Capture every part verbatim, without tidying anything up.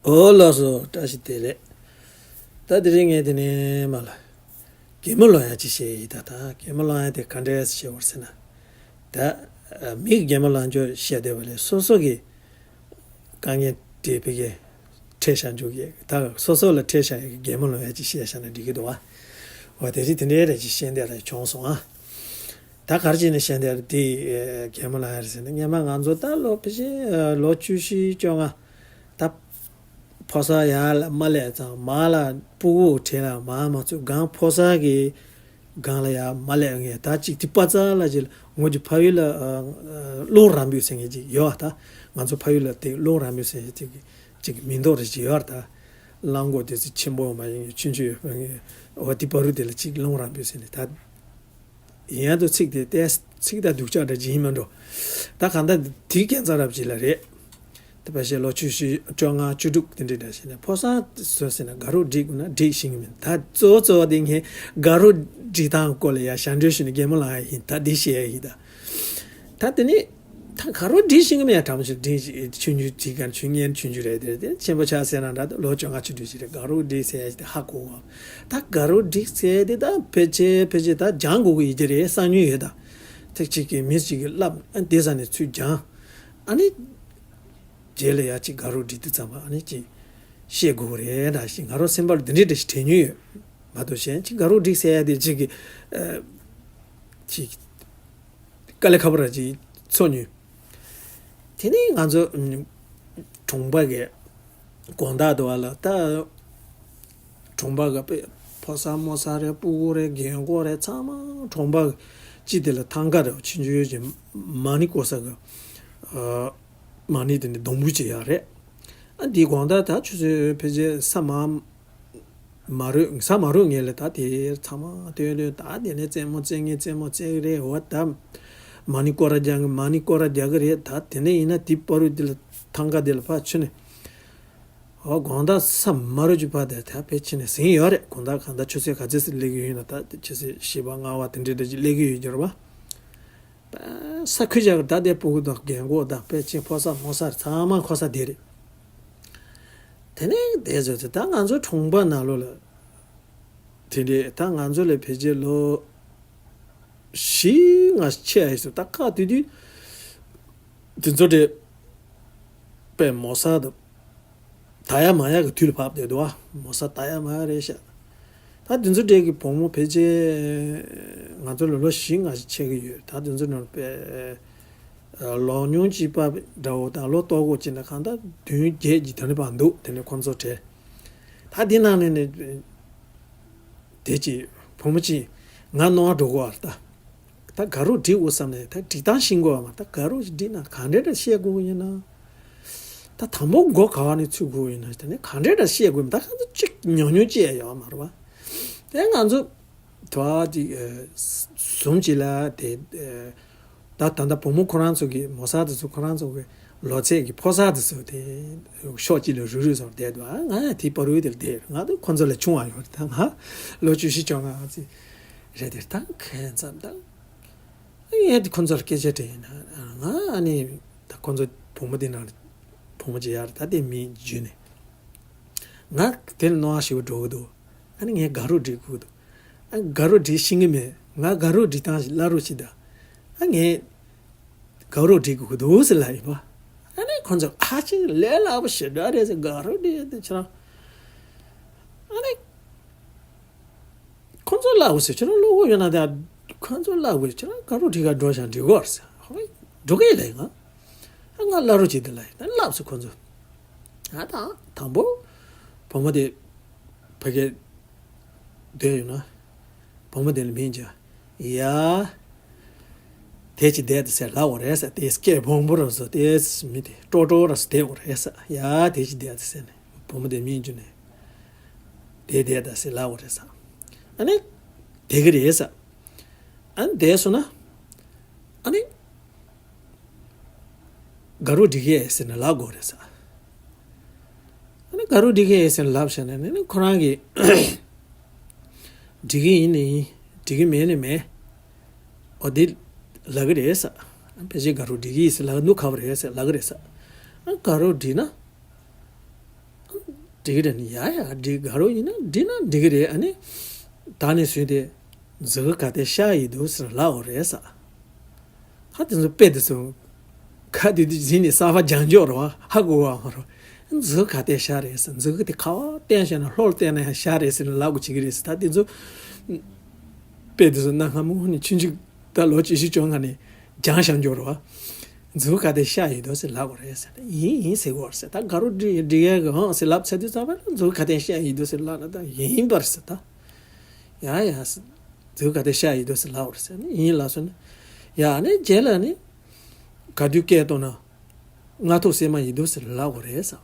ཨོ་ལགས་སོ། བཀྲ་ཤིས་བདེ་ལེགས། ད་དེ་རིང་ངས་དེ་ནས་མ་ལ། གད་མོ་སློང་ཡག་ཅིག་བཤད་ཡིན། ད་ད་གད་མོ་སློང་ཡག་དེ་ག་འདྲས་བཤད་བར་ཟེར་ན། ད་མི་གི་གད་མོ་སློང་རྒྱུ་བཤད་བསྡད་པ་ལས་སོ་སོ་གི་དཀའ་ངལ་དེ་ཕ་གི་འཕྲད་བཞག་རྒྱུ་གི། ད་སོ་སོ་ལ་འཕྲད་བཞག་ཡག་གི་གད་མོ་སློང་ཡག་ཅིག་བཤད་བཞག་ན་འགྲིག་གི་འདུག་བ། འོ་དེ་རིང་དེ་འདྲའི་རེ་ཅིག་བཤད་འདོད་རེ་བྱུང་སོང་ཨ། ད་ག་རེ་བྱས་ནས་བཤད་འདོད་རེ་དེ་གད་མོ་སློང་ཡག་རེད་ཟེར་ན། སྔོན་མ་ང་ཚོ་ད་ལོ་ཕལ་ཆེར་ལོ་བཅུ་བཞི་བཅོ་ལྔ། ད་ཕོ་གསར་ཡར་ལ་མ་སླེབས་ཙང་མར་ལ་སྤུ་གུ་གྲས་ལ་མར་མ་ཚུད་སྒང་ཕོ་གསར་གི་སྒང་ལ་ཡར་མ་སླེབས་ངས་ད་ཅིག་དེ་པ་ཙ་ལ་ཅིག་ངོ་གི་ཕ་ཡུལ་ལ་ཨ་ཨ་རླུང་རམ་བུ་ཟེར་མཁན་ཅིག་ཡོད་ཨ། ད་ང་ཚོ་ཕ་ཡུལ་ལ་དེ་རླུང་རམ་བུ་ཟེར་མཁན་ཅིག་ཅིག་མིང་འདོགས་རེ་ཅིག་ཡོད་ཨ། ད་གླང་མགོ་དེ་ཚོ་ཆེན་པོ་མ་ཡིན་ཆུང་ཆུང་ཡོད་པ་ངས་འོ་དེ་པ་རུ་དེ་ལ་ཅིག་རླུང་རམ་བུ་ཟེར་ནས་ད། ཡིན་ཡང་དུ་ཚིག་དེ་ཏེ་ཚིག་དང་སྡུག་ཅག་འདྲ་ཅིག་ཡིན་མ་འགྲོ། ད་གང་ལྟར་དེའི་རྐྱེན་རྩ་རབ་ཅིག་ལ་རེད། ད་ཕལ་ཆེར་ལོ་བཅུ་བཞི་བཅོ་ལྔ་བཅུ་དྲུག་དེ་འདྲའི་འདྲ་བྱས་ནས་ཕོ་གསར་བཟོས་ཟེར་ན་དགའ་རོགས་སྒྲིག་དགོས་ན་སྒྲིག་ཤེས་ཀྱི་མིན། ད་གཙོ་བོ་གཙོ་བོ་དེ་ངས་དགའ་རོགས་སྒྲིག་སྟངས་སྐོར་ལ་ཡ་ཞབས་འདྲེན་ཞུས་ནས་གད་མོ་ལངས་ཡ་ཡིན། ད་འདི་བཤད་ཡ་ཡིན་ད། ད་དེ་ནི། ད་དགའ་རོགས་སྒྲིག་ཤེས་ཀྱི་མེད་ཡ་དྲང་པོ་ཞིག་སྒྲིག་ཆུང་ཆུང་ཅིག་ག་ཆུང་ངན་ཆུང་ཆུང་རེད་དེ་དེ་ཆེན་པོ་ཆགས་ཟེར་ན་འདྲ་ད་ལོ་བཅོ་ལྔ་བཅུ་དྲུག་ཅིག་རེད། དགའ་རོགས་སྒྲིག་ཟེར་ཡ་དེ་ཧ་གོ་བ། ད་དགའ་རོགས་སྒྲིག་ཟེར་དེ་ད་ཕལ་ཆེར་ཕལ་ཆེར་ད་སྦྱང་དགོས་ཀྱི་ཡོད་ཀྱི་རེད་བསམ་མྱོང་ཡོད་ད། ཐེག་ཅིག་གི་མི་ཞིག་གིས་བསླབ་ཨ་དེ་ས་ནས་ཚུར་སྦྱང་། ཨ་ནི། རྗེས་ལ་ཡ་ཅིག་དགའ་རོགས་སྒྲིག་དུས་ཙམ་པ་ཨ་ནི་ཅིག་ཤེས་དགོས་ཀྱི་རེད་ད་ཞིག་ང་རང་སེམས་པ་ལ་འདི་འདྲའི་འདྲ་ཞིག་དྲན་མྱོང་ཡོད། མ་གཏོགས་གཞན་ཅིག་དགའ་རོགས་སྒྲིག་ཟེར་ཡ་དེ་ཅིག་གི་ཨ། ཅིག་དཀའ་ལས་ཁག་པོ་ར་ཅིག་ཚོར་མྱོང་། དེ་ནས་ང་ཚོ་གྲོང་པ་གི་དགོང་དག་དུ་བ་ལ་ད་གྲོང་པ་གི་དཔེ་ཕོ་གསར་མོ་གསར་རེད་སྤུ་གུ་རེད་རྒན་གོག་རེད་ཚང་མ་གྲོང་པ་གི་སྤྱི་དེ་ལ་ཐང་ག་རེད་ཆུང་ཆུང་ཡོད་ཅིང་མ་ཎི་བསྐོར་ས་གི་མ་ཎི་དེ་ནི་སྡོང་བུ་ཅིག་ཡག་རེད། ཨ་འདི་དགོང་དག་ད་ཆུ་ཚོད་ཕལ་ཆེར་ས་མ་མ་རུབ་ས་མ་རུབ་ངེས་ལ་ད་དེ་ཚང་མ་སྟོན་སྟོན་ད་དེ་ནས་རྩེད་མོ་རྩེ་ངེས་རྩེད་མོ་རྩེ་གི་རེད། འོ་ད་མ་ཎི་སྐོར་ར་རྒྱག་གི་མ་ཎི་སྐོར་ར་རྒྱག་གི་རེད། ད་དེ་ནས་ཡིན་ན་དེ་པ་རུ་དེ་ལ་ཐང་ག་དེ་ལ་ཕར་ཆུ་ནས་འོ་དགོང་དག་ས་མ་རུབ་ཀྱི་བར་དེ་ད་ཕལ་ཆེར་ནས་ཟིན་ཡོད་རེད། དགོང་དག་གང་ལྟར་ཆུ་ཚོད་ག་ཚོད་ཟིན་སླེབས་ཀྱི་ཡོད་ན་ད་ཆུ་ཚོད་བཞི་པ་ལྔ་པ་དེ་འདྲའི་འདྲ་ཅིག་སླེབས་ཀྱི་ཡོད་ཀྱི་རེད་བ། ས་ཁུལ་བཞག་ད་ལྟའི་སྤུ་གུ་དང་རྒན་གོག་དང་དཔེ་ཆེན་ཕོ་གསར་མོ་གསར་ཚང་མ་ཁོ་ས་དེ་རེད། དེ་ནས་དེ་ཚོ་ཚོ་ད་ང་ཚོ་གྲོང་པ་ནང་ལོགས་ལ་དེ་འདྲས་ད་ང་ཚོ་ལས་ཕལ་ཆེར་ལོ་བཞི་ལྔ་ཆེ་ཨེ་སོ་ད་ཁག་དུས་དུས་དེ་ཚོ་དེ་དཔེ་མོ་གསར་དང་། ད་ཡ་མ་ཡ་གི་དུས་ལ་བབ་བསྡད་འདུག་ཨ། མོ་ས་ད་ཡ་མ་ཡ་རེད་ཤག་ད་དེ་ཚོ་འདྲས་ཀྱི་བུ་མོ་ཕལ་ཆེར་ང་ཚོ་ལ་ལོ་བཞི་ལྔ་ཞིག་ཆད་ཀྱི་ཡོད། ད་དེ་ཚོ་ནང་པའི་ལོ་ཉུང་གཅིག་པ་འདྲ་བོ་དང་ལོ་ལྟོ་གོ་གཅིག་ན་གང་ལྟར་བདུན་བརྒྱད་ཀྱི་དེ་ནས་བར་འདུག་དེ་ནས་ཁོང་ཚོ་བྲལ། ད་དེ་ནང་ནས་ནས་དེ་ཅི་བུ་མོ་ཅི་ང་ནོར་འགྲོ་གོ་ཨ་ད། ད་དགའ་རོགས་སྒྲིག་དགོས་བསམ་ནས་ད་སྒྲིག་སྟངས་ཤེས་དགོས་བ་མ་ད་དགའ་རོགས་ཤིག་སྒྲིག་ན་གང་འདྲ་འདྲ་བཤད་དགོས་ཡིན་ན། ད་དང་པོ་མགོ་ག་བ་ནས་ཚུད་དགོས་ཡིན་ན་དེ་ནས་གང་འདྲ་འདྲ་བཤད་དགོས་ཡིན་ད་གང་ཚོ་གཅིག་ཉུང་ཉུང་བཅད་ཡོད་མ་རེད་བ། དེ་ང་ཚོ་དུ་བ་ཅིག་ཟུམ་ཅིག་ལ་དེ་ད་ད་ལྟ་བུ་མོ་ཁོ་རང་ཚོ་གི་མོ་གསར་དེ་ཚོ་ཁོ་རང་ཚོ་གི་ལོ་ཚད་ཀྱི་ཕོ་གསར་དེ་ཚོ་དེ་ཕྱོགས་གཅིག་ལ་རུབ་རུབ་བཟོ་བསྡད་འདུག་ང་ཡང་དེའི་བར་དུ་དེར་བསྡད་ང་ཚོ་ཁོ་ཚོ་ལས་ཆུང་བ་ཡོད་རེད་ད་ང་ལོ་བཅུ་བཞི་བཅོ་ལྔ་ཙམ་རེད་དེར་ད་ཁ་ཙམ་ད། ངས་དེ་ཁོ་ཚོར་སྐད་ཆ་དྲིས་ཡིན་ན་ང་ཨ་ནི་ད་ཁོ་ཚོ་བུ་མོ་དེ་ནང་བུ་མོ་ཅིག་ཡར་ད་དེ་མི་བརྒྱུད་ནས་ང་དེ་ལ་རྣོ་བ་ཞེ་པོ་འགྲོ་གི་འདུག་ཨ་ནི་ངས་དགའ་རོགས་སྒྲིག་དགོས་འདུག་ཨ་དགའ་རོགས་སྒྲིག་ཤེས་ཀྱི་མེད། ང་དགའ་རོགས་སྒྲིག་སྟངས་ཤིག་བླ་རོགས་ཤིག་ད་ཨ་ངས་དགའ་རོགས་སྒྲིག་དགོས་འདུག་ཟེར་ལབ་ཡིན་པ། ཨ་ནི་ཁོ་ཚོ་ཨ་ཅེ་ལས་སླ་པོ་ཞེ་དྲག་རེད་ཟེར། དགའ་རོགས་སྒྲིག་དེ་ཁྱེད་རང་ཨ་ནི། ཁོ་ཚོ་བསླབ་དགོས་ཟེར། ཁྱེད་རང་བློ་ཁོག་ཡོད་ན་ད་ཁོ་ཚོ་བསླབ་དགོས། ཁྱེད་རང་དགའ་རོགས་སྒྲིག་ག་འགྲོ་ཤག་འགྲིག་གོ་ཟེར། ཧོ་འགྲོ་གི་ལས་ང་ཨ་ང་བླ་རོགས་བྱེད་དེ་ལ་ཡིན་ན་བསླབ་ཟེར་ཁོ་ཚོ། ཨ་ད་དང་པོ་བུ་མོ་དེ་ཕ་གིར་སྡོད་ཡོད་ན་བུ་མོ་དེ་ལ་མིང་བརྗོད་ཡ། དེ་ཅི་བསྡད་དེ་ཟེར་ལབ་དགོས་རེད་ཟེར། དེ་སྐད་བོང་བུ་ར་བཟོ་དེ་མི་དེ་ཀྲོ་ཀྲོ་ར་བཟོ་བསྡད་དགོས་རེད་ཟེར། ཡ་དེ་ཅི་བསྡད་དེ་ཟེར་ནས་བུ་མོ་དེ་མིང་བརྗོད་ནས། དེ་བསྡད་ད་ཟེར་ལབ་དགོས་རེད་ས། ཨ་ནི། བསྡད་ཀྱི་རེད་ས། ཨ་ནི་བསྡད་སོང་ན། ཨ་ནི། དགའ་རོགས་སྒྲིག་གི་ཡོད་ཟེར་ནས་ལབ་དགོས་རེད་ས། ཨ་ནི་དགའ་རོགས་སྒྲིག་གི་ཡོད་ཟེར་ནས་ལབ་བྱས་ནས་ནི་ཁོ་རང་གིས། སྒྲིག་གི་ཡིན་ནི་ཡིན། སྒྲིག་གི་མེད་ནི་མེད། འོ་དེ་ལབ་གི་རེད་ས། ཕལ་ཆེར་དགའ་རོགས་སྒྲིག་གི་ཡིན་ཟེར་ལབ་གི་འདུག་ག་བ་རེད་ཟེར་ལབ་གི་རེད་ས། ཨ་དགའ་རོགས་སྒྲིག་ན། འགྲིག་གི་རེད་ནི། ཡ་ཡ་འགྲིག་དགའ་རོགས་ཡིན་ན་འགྲིག་ན་འགྲིག་གི་རེད། ཨ་ནི་ད་ནི་བཟོས་ཏེ་མཛུ་གུ་ག་དེ་ཤར་ཡི་འདུག་ཟེར་ལབ་དགོས་རེད་ས། ད་དེ་ཚོ་དཔེ་དེ་ཚོ་ག་དེ་དེ་ཟིན་ནས་གསར་པ་སྦྱང་འཇོག་རེད་བ། ཧ་གོ་བ་མ་རེད། མཛུ་གུ་ག་དེ་ཤར་རེད་ས། མཛུ་གུ་དེ་ག་བ་བསྟན་བཞག་ན་ལྷོར་བསྟན་ན་ཡང་ཤར་རེད་ཟེར་ནས་ལབ་དགོས་བྱེད་ཀྱི་རེད་ས། ད་དེ་ཚོ་དཔེ་དེ་ཚོ་གནའ་སྔ་མོ་ནས་ཆུང་ཆུང་ད་ལོ་བཅུ་བཞི་བཅོ་ལྔ་ནས་སྦྱངས་བཞག་འཇོག་རེད་བ། མཛུ་གུ་ག་དེ་ཤར་ཡོད་དོ་ཟེར་ལབ་དགོས་རེད་ཟེར། ཡིན་ཡིན་ཟེར་དགོས་རེད་ཟེར། ད་དགའ་རོགས་འགྲིག་འགྲིག་ཡས་གི་ཧང་ཟེར་ལབ་ཚར་དུས་ཙམ་པ་ལ་མཛུ་གུ་ག་དེ་ཤར་ཡོད་དོ་ཟེར་ལབ་ན་ད་ཡིན་པར་ཟེར། ད་ཡ་ཡ་ཟེར། མཛུ་གུ་ག་དེ་ཤར་ཡོད་དོ་ཟེར་ལབ་དགོས་རེད་ཟེར་ནི་ཡིན་ལབ་སོང་ན། ཡ་ནི་རྗེས་ལ་ནི་ག་དུས་སྐད་གཏོང་ན། རྔ་ཐོག་སྲན་མ་ཡིན་འདུག་ཟེར་ལབ་དགོས་རེད་ས།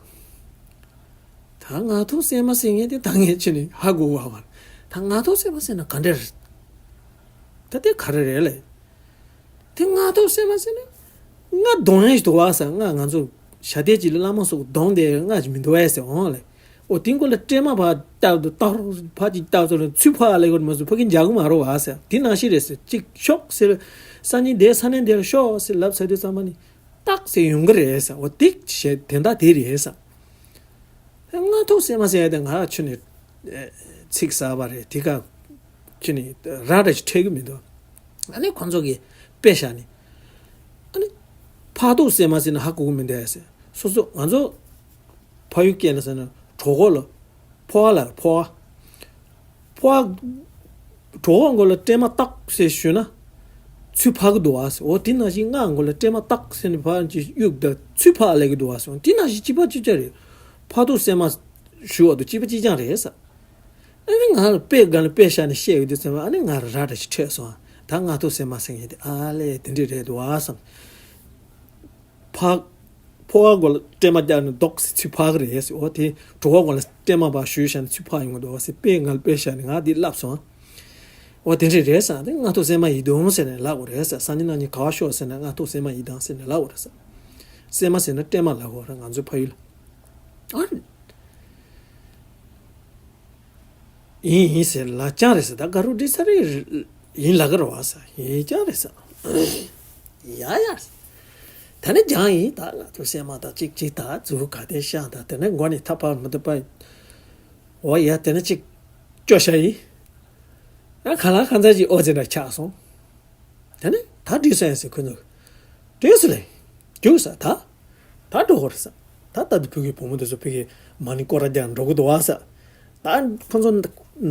ད་རྔ་ཐོག་སྲན་མ་ཟེར་མཁན་དེ་ད་ངས་ཁྱོད་ནི་ཧ་གོ་བ་མ་རེད། ད་རྔ་ཐོག་སྲན་མ་ཟེར་ན་ག་འདྲ་རེད། ད་དེ་ག་རེ་རེད་ལེ། དེ་རྔ་ཐོག་སྲན་མ་ཟེར་ན་རྔ་གདོང་ཡས་ཞིག་འདུག་བ་ས། རྔ་ང་ཚོ་ཞ་དེ་ཅིག་ལ་བླ་མ་སོགས་གདོང་དེ་རྔ་ཅིག་མི་འདུག་བས་ཟེར་འོང་ལེ། འོ་དེ་མགོ་ལ་སྲན་མ་ཕར་བཏབ་འདུག་ཏག་ཕར་ཅིག་བཏབ་སོང་ལ་ཚུར་ཕར་ལེ་གོ་མ་སོང་ཕ་གི་འཇག་གི་མ་རོ་བ་ཟེར། དེ་ནང་བཞིན་རེད་ཟེར། ཅིག་ཤོག་ཟེར། སང་ཉིན་དེ་ས་གནས་དེར་ཤོག་ཟེར་ལབ་ཚར་དུས་ཙམ་པ་ནི། ཏག་ཟེར་ཡོང་གི་རེད་ཟེར། འོ་དེ་བྱས་དེ་འདྲ་དེ་རེད་ཟེར། རྔ་ཐོག་སྲན་མ་ཟེར་ཡ་དེ་ང་ཁྱོད་ནས་ཚིག་གསར་པ་རེད། དེ་ག་ཁྱོད་ནས་ར་ར་ཞིག་འཕྲད་གི་མི་འདུག་ཨ་ནི་ཁོང་ཚོ་གིས་དཔེ་བཞག་ནས་ཨ་ནི་ཕག་ཐོག་སྲན་མ་ཟེར་ན་ཧ་གོ་གི་མི་འདུག་ཟེར། སོ་སོ་ང་ཚོ་ཕ་ཡུལ་སྐད་ལ་ཟེར་ན་གྲོད་ཁོག་ལ་ཕོ་བ་ལ་ཕོ་བ། ཕོ་བ། གྲོད་ཁོག་མགོ་ལ་སྲན་མ་ཏག་ཟེར་ཞུས་ན། ཚུར་ཕར་གི་འདུག་བ་ཟེར། འོ་དེ་ནང་བཞིན་རྔ་མགོ་ལ་སྲན་མ་ཏག་ཟེར་ནས་ཕར་གྱི་གཡུག་ད་ཚུར་ཕར་ལེགས་གི་འདུག་བ་ཟེར། འོ་དེ་ནང་བཞིན་གཅིག་པ་གཅིག་རྐྱང་རེད། ཕག་ཐོག་སྲན་མ་ཞུ་བ་དང་གཅིག་པ་གཅིག་རྐྱང་རེད་ཟེར། ཨ་ནི་ང་ལ་དཔེ་སྒང་ལ་དཔེ་བཞག་ནས་བཤད་ཡོད་དུས་ཙམ་པ་ཨ་ནི་ང་ར་ར་ཞིག་འཕྲད་སོང་། ད་རྔ་ཐོག་སྲན་མ་ཟེར་མཁན་དེ་ཨ་ལས་དེ་འདྲས་རེད་འདུག་བ་བསམ། ཕག་ཕོ་བ་མགོ་ལ་སྲན་མ་བརྒྱབ་ནས་རྡོག་ཟེར་ཚུར་ཕར་གི་རེད་ཟེར། འོ་དེ་གྲོད་ཁོག་མགོ་ལ་སྲན་མ་ཕར་གཞུས་བཞག་ནས་ཚུར་ཕར་ཡོང་གི་འདུག་བ་ཟེར་དཔེ་ང་ལ་དཔེ་བཞག་ནས་ང་འདི་ལབ་སོང་། འོ་དེ་འདྲས་རེད་ཟེར། དེ་རྔ་ཐོག་སྲན་མ་ཡིན་དང་ཟེར་ནས་ལབ་དགོས་རེད་ཟེར། སང་ཉིན་གནངས་ཉིན་ག་བ་ཤོག་ཟེར་ན་རྔ་ཐོག་སྲན་མ་ཡིན་དང་ཟེར་ནས་ལབ་དགོས་རེད་ཟེར། སྲན་མ་ཟེར་ན་སྲན་མ་ལབ་དགོས་རེད་ང་ཚོའི་ཕ་ཡུལ་ལ། ཨ། ཡིན་ཡིན་ཟེར་ལབ་རྐྱང་རེད་ཟེར། ད་དགའ་རོགས་འགྲིག་ས་རེད། ཡིན་ལབ་གི་རེད་བ་ཟེར། ཡིན་རྐྱང་རེད་ཟེར། ཡ་ཡ། ད་ནི་སྦྱངས་ཡིན། ད་ང་ཚོ་སྲན་མ་ད་གཅིག་གཅིག་ད་མཛུ་གུ་ག་དེ་ཤར་ད་དེ་ནས་མགོ་ནས་ཐག་པ་མི་ཐུབ་པ། འོ་ཡ་དེ་ནས་གཅིག་སྐྱོར་བཞག་ཡིན། ཨ་ག་ལ་གང་ཚ་ཅིག་ཨོ་ཙེ་འདྲ་ཆགས་སོང་། དེ་ནས་ད་འགྲིག་སོང་ཡ་ཟེར་ཁོ་ཚོ། འགྲིག་སོང་ལེ། རྒྱུགས་ས་ད། ད་འགྲོ་དགོས་རེད་ས། ད་ལྟ་དུ་ཕ་གིའི་བུ་མོ་དེ་ཚོ་ཕ་གིའི་མ་ཎི་སྐོར་ར་རྒྱག་འགྲོ་གི་འདུག་བ་ས། ད་ཁོ་ཚོ་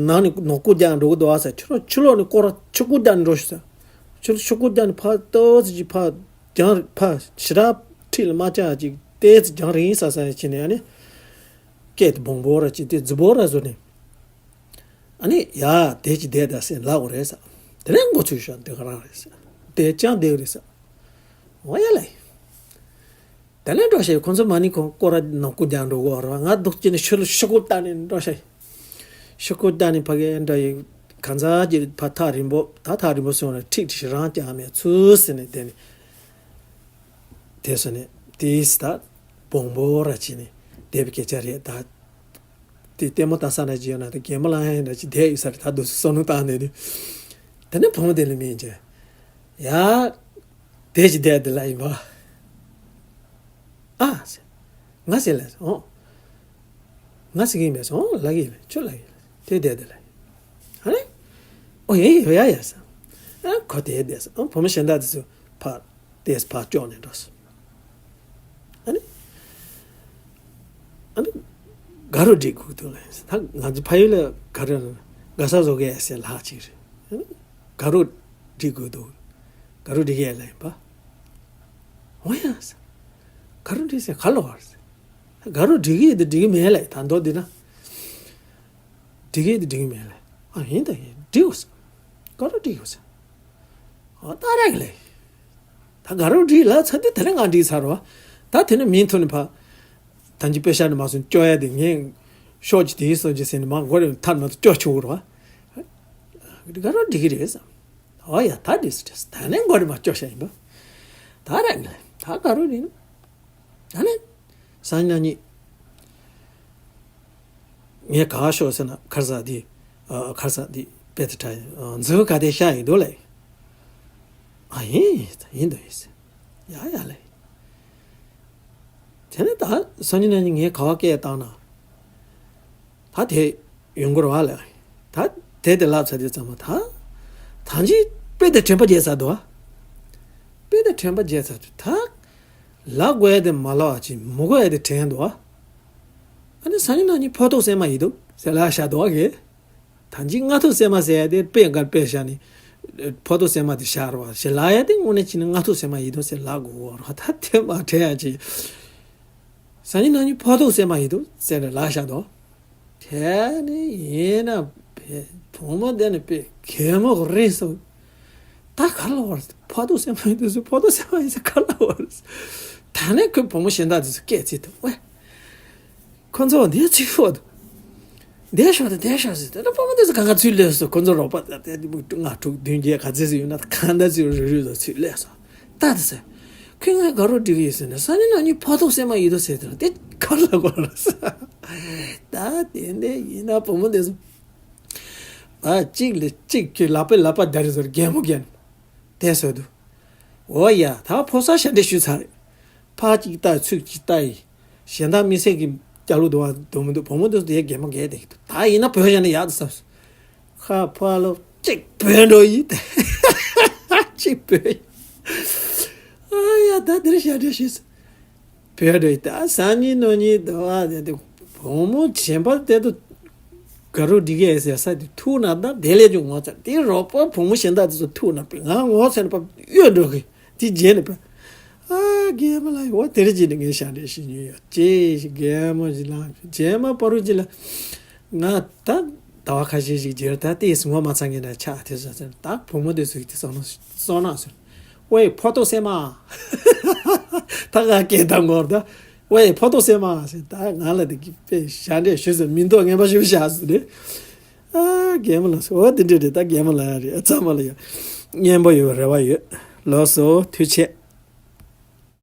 ནང་ནས་ནོར་སྐོར་རྒྱག་འགྲོ་གི་འདུག་བ་ས། ཕྱི་ལོགས་ཕྱི་ལོགས་ནས་སྐོར་ར་ཆུ་སྐོར་རྒྱག་འགྲོ་ཤི་ས། ཕྱི་ལོགས་ཆུ་སྐོར་རྒྱག་ནས་ཕར་ཏོག་ཙི་ཅིག་ཕར་རྒྱང་ཕར་ཞེ་དྲག་འཁྲིས་ལ་མ་བཅག་ཅིག་ཏོག་ཙི་རྒྱང་རིང་ས་ས་ཡ་ཕྱིན་ནས་ཨ་ནི། སྐད་དེ་བོང་བོ་ར་ཅིག་དེ་རྫི་བོ་ར་བཟོ་ནས། ཨ་ནི་ཡ་དེ་ཅི་བསྡད་ད་ཟེར་ལབ་དགོས་རེད་ས། དེ་ནས་མགོ་ཚོས་ཤོག་དེ་ག་རང་རེད་ས། དེ་ཅང་བསྡད་རེད་ས། འོ་ཡ་ལེ། དེ་ནས་འགྲོ་ཤེས་ཁོང་ཚོ་མ་ནི་ཁོང་སྐོར་ར་ནང་སྐུ་རྒྱག་འགྲོ་གོ་ར་ང་སྡུག་ཅི་ནས་ཤུ་ལ་ཤུ་ཀོ་བཏང་ནས་འགྲོ་ཤེས། ཤུ་ཀོ་བཏང་ནས་ཕ་གི་འགྲོ་ཡི་གང་ཚ་ཅི་ཕ་ཐག་རིང་པོ་ད་ཐག་རིང་པོ་སོང་ན་ཁྲིག་ཁྲིག་རང་ཀྱང་མེད་ཚུལ་ཟེར་ནས་དེ་ནས། དེ་སོང་ནས་དེས་ད་བོང་བོ་ར་ཅི་ནས་བསྡད་པའི་སྐད་ཆ་རེད་ད། དེ་ལྟད་མོ་ལྟ་ས་ན་ཅི་ཡོད་ན་དེ་གད་མོ་ལངས་ཡ་ཡིན་ན་ཅི་བསྡད་ཡོད་ས་རེད། ད་དུ་བསམ་བློ་བཏང་ནས་ནི། དེ་ནས་བུ་མོ་དེ་ལ་མིན་ཅི། ཡ། དེ་ཅི་བསྡད་དེ་ལ་ཡིན་པ། ཨ། ང་ཟེར་ལ་ཨོ། ང་ཟེར་གི་ཡིན་པས་ཨོ་ལ་གི་ཡིན་པས་ཁྱོད་ལ་གི་ཡིན་དེ་བསྡད་དེ་ལ་ཡིན། ཨ་ནི། ཨོ་ཡ་ཡ་ཡ་ཡ་ས། ཨ་ཁོ་དེ་བསྡད་ས་ཨོ་བུ་མོ་གཞན་དག་དེ་ཚོ་ཕར། དེས་ཕར་ལྕོགས་ནས་འགྲོ་སོང་། ཨ་ནི། ཨ་ནི། དགའ་རོགས་སྒྲིག་དགོས་འདུག་ལ་ཡིན་ས། ད་ང་ཚོ་ཕ་ཡུལ་ལ་ག་རེ་ལ་དགའ་ས་བཟོ་གི་ཡ་ཟེར་ལྷག་ཅིག་རེད། ཨ་ནི། དགའ་རོགས་སྒྲིག་དགོས་འདུག་དགའ་རོགས་སྒྲིག་ཡ་ལ་ཡིན་པ། འོ་ཡ་ཟེར། དགའ་རོགས་སྒྲིག་ཟེར་ག་ལོ་བར་ཟེར། དགའ་རོགས་སྒྲིག་གི་ཡོད་དེ་སྒྲིག་གི་མེད་ལ་ཡིན་ད་མདོ་འདི་ན། སྒྲིག་གི་ཡོད་དེ་སྒྲིག་གི་མེད་ལ་ཡིན། ཨ་ཡིན་ད་ཡིན་སྒྲིག་དགོས་ཟེར། དགའ་རོགས་སྒྲིག་དགོས་ཟེར། ཨོ་ད་རེད་ལེ། ད་དགའ་རོགས་སྒྲིག་ལ་ཚ་དུས་དེ་ནས་ང་སྒྲིག་ཚར་བ། ད་དེ་ནས་མིང་ཐོན་ནས་ཕ། ད་འཇི་པེ་ཤ་ནས་མ་སོང་སྐྱོ་ཡ་དེ་ངས་ཤོག་ཅི་དེའི་སོ་ཅི་ཟེར་ནས་མ་མགོ་རེ་ཐར་མ་ཐུབ་སྐྱོ་ཆུ་བུར་བ། དགའ་རོགས་སྒྲིག་གི་རེད་བསམ། ཨོ་ཡ་ད་འགྲིག་སི་འགྲིག་སི་ད་ནས་མགོ་རེ་མ་སྐྱོ་ཤ་ཡིན་པ། ད་རེད་ལེ་ད་དགའ་རོགས་སྒྲིག་ན། ད་ནས། སང་ཉིན་གནངས་ཉིན། ངས་ག་བ་ཤོག་ཟེར་ན་ཁར་ས་འདི། ཨ་ཁར་ས་འདི་དཔེ་དེ་དྲ་ཡིན། ཨ་མཛུབ་ག་དེ་ཤ་ཡིན་འདུག་ལེ། ཨ་ཡིན་ཡིན་ཡིན་འདུག་ཡིན་ཟེར། ཡ་ཡ་ལེ། དེ་ནས་ད་སང་ཉིན་གནངས་ཉིན་ངས་ག་བ་སྐད་བཏང་ན། ད་དེ་ཡོང་གི་རེད་བ་ལ། ད་དེ་དེ་ལབ་ཚར་དུས་ཙམ་པ་ད། ད་ཅི་དཔེ་དེ་དྲན་པ་བརྗེད་ཚར་འདུག་བ། དཔེ་དེ་དྲན་པ་བརྗེད་ཚར་དུས་ད། ལབ་དགོས་ཡ་དེ་མ་ལབ་པ་ཅིག་མི་དགོས་ཡ་དེ་དྲན་འདུག་བ། ཨ་ནི་སང་ཉིན་གནངས་ཉིན་ཕོ་ཐུག་སྲན་མ་ཡིན་འདུག་ཟེར་ལབ་བཞག་འདུག་བ་གི། ད་ཅི་རྔ་ཐུག་སྲན་མ་ཟེར་ཡ་དེ་དཔེ་འགའ་དཔེ་བཞག་ནས། ཕོ་ཐུག་སྲན་མ་དེ་བཞག་རེད་བ་ཞེས་ལབ་ཡ་དེ་དངོས་གནས་བྱས་ན་རྔ་ཐུག་སྲན་མ་ཡིན་འདུག་ཟེར་ལབ་དགོས་བ་རེད་བ། ད་དེ་མ་དྲན་ཡ་ཅིག་སང་ཉིན་གནངས་ཉིན་ཕོ་ཐུག་སྲན་མ་ཡིན་འདུག་ཟེར་ནས་ལབ་བཞག་འདུག་དེ་ནི་ཡིན་ན་བུ་བུ་མོ་དེ་ནི་དཔེ་གད་མོ་རེད་སོང་། ད་ག་ལ་བར་ཕོ་ཐུག་སྲན་མ་ཡིན་འདུག་ཟེར། ཕོ་ཐུག་སྲན་མ་ཡིན་ཟེར་ག་ལ་བར། ད་ནི་ཁོས་བུ་མོ་གཞན་དག་དེ་ཚོ་སྐད་ཚིག་ཏུ་ཝེ། ཁོ་ཚོ་འདིར་ཚུར་ཤོག་དང་། འདིར་ཤོག་དང་འདིར་ཤོག་ཟེར། ད་ནི་བུ་མོ་དེ་ཚོ་གང་ག་ཚུར་སླེབས་སོང་། ཁོ་ཚོ་རོགས་པ་ད་ལྟ་དེ་མོ་ལྔ་དྲུག་བདུན་བརྒྱད་ག་ཚོད་ཟིག་ཡོད་ན་ད་གང་ལྟར་ཚུར་རེ་རེ་ལ་ཚུར་སླེབས་སོང་། ད་དེ་ཟེར། ཁོས་ང་དགའ་རོགས་སྒྲིག་གི་ཡོད་ཟེར་ནས་སང་ཉིན་གནངས་ཉིན་ཕོ་ཐུག་སྲན་མ་ཡིན་འདུག་ཟེར་དེ་ལ་དེ་ག་ལ་གོ་ར་ཟེར། ད་དེ་འདྲ་ཡིན་ན་བུ་མོ་དེ་ཚོ། ཨ་གཅིག་ལས་གཅིག་གི་ལག་པས་ལག་པ་བརྡ་རེ་ཟེར་གད་མོ་བགད་ནས་དེ་ཟེར་འདུག་འོ་ཡ་ད་ཕོ་གསར་ཞབས་འདྲེན་ཞུས་ཚར་རེད། ཕར་གཅིག་ལྟ་ཚུར་གཅིག་ལྟ་ཡིན། གཞན་དག་དམིགས་བསལ་གྱི་སྐྱ་ལུག་འདུག་བ་འདུག་མི་འདུག་བུ་མོ་འདུག་དེ་གད་མོ་བགད་དེ་ད་ཡིན་ན་བོད་གཞན་ནས་ཡག་ཏུ་བསམ། ཁ་ཕར་ལོག་གཅིག་བོད་འགྲོ་ཡིན། གཅིག་བོད་ཡིན། ཨ་ཡ་ད་འདིར་ཞབས་འདྲེན་ཞུས་ཚར། བོད་འགྲོ་ཡིན། ད་སང་ཉིན་གནངས་ཉིན་འདུག་བ་དེ་དེ་བུ་མོ་གཞན་པ་དེ་ཚོ་དགའ་རོགས་སྒྲིག་གི་ཡོད་ཟེར་ས་དེ་ཐུག་ན་ད་དེ་ལས་ཀྱང་ངོ་ཚ་དེ་རོགས་པ་བུ་མོ་གཞན་དག་དེ་ཚོ་ཐུག་ན་པ་ང་ངོ་ཚ་ན་པ་གཡོལ་འགྲོ་གི། དེ་རྗེས་ནས་པ། ཨ་རྒན་མོ་ལགས་འོ་དེར་རྗེས་ནས་ངས་ཞབས་འདྲེན་ཞུ་མྱོང་ཡོད་ཅེས་རྒན་མོ་ཞིག་ལ་རྗེས་མ་བར་དུ་ཅི་ལ། ང་ད་ཟླ་བ་ཁ་ཤས་ཤིག་རྗེས་ད་ལྟའི་ངོ་མ་ཚ་ངེས་ན་ཆགས་དེ་ཟ་ཟེར་ད་བུ་མོ་དེ་ཚོ་ཡིས་དེ་སོང་ན་སོང་ན་ཟེར། ཝེ་ཕོ་ཐུག་སྲན་མ། ད་ང་སྐད་བཏང་གོ་ད། ཝེ་ཕོ་ཐུག་སྲན་མ་ཟེར། ད་ང་ལ་དེ་གི་དཔེ་ཞབས་འདྲེན་ཞུ་ཟེར་མིང་འདོགས་ངན་པ་ཞུ་བཞག་ཟེར་ནས། ཨ་རྒན་མོ་ལགས་སོ། འོ་དེ་འདྲ་རེད། ད་རྒན་མོ་ལགས་རེད། ཚང་མ་ལ་ཡང་སྙན་པོ་ཡོད་རེ་བ་ཡོད། ལགས་སོ་ཐུགས་རྗེ་ཆེ།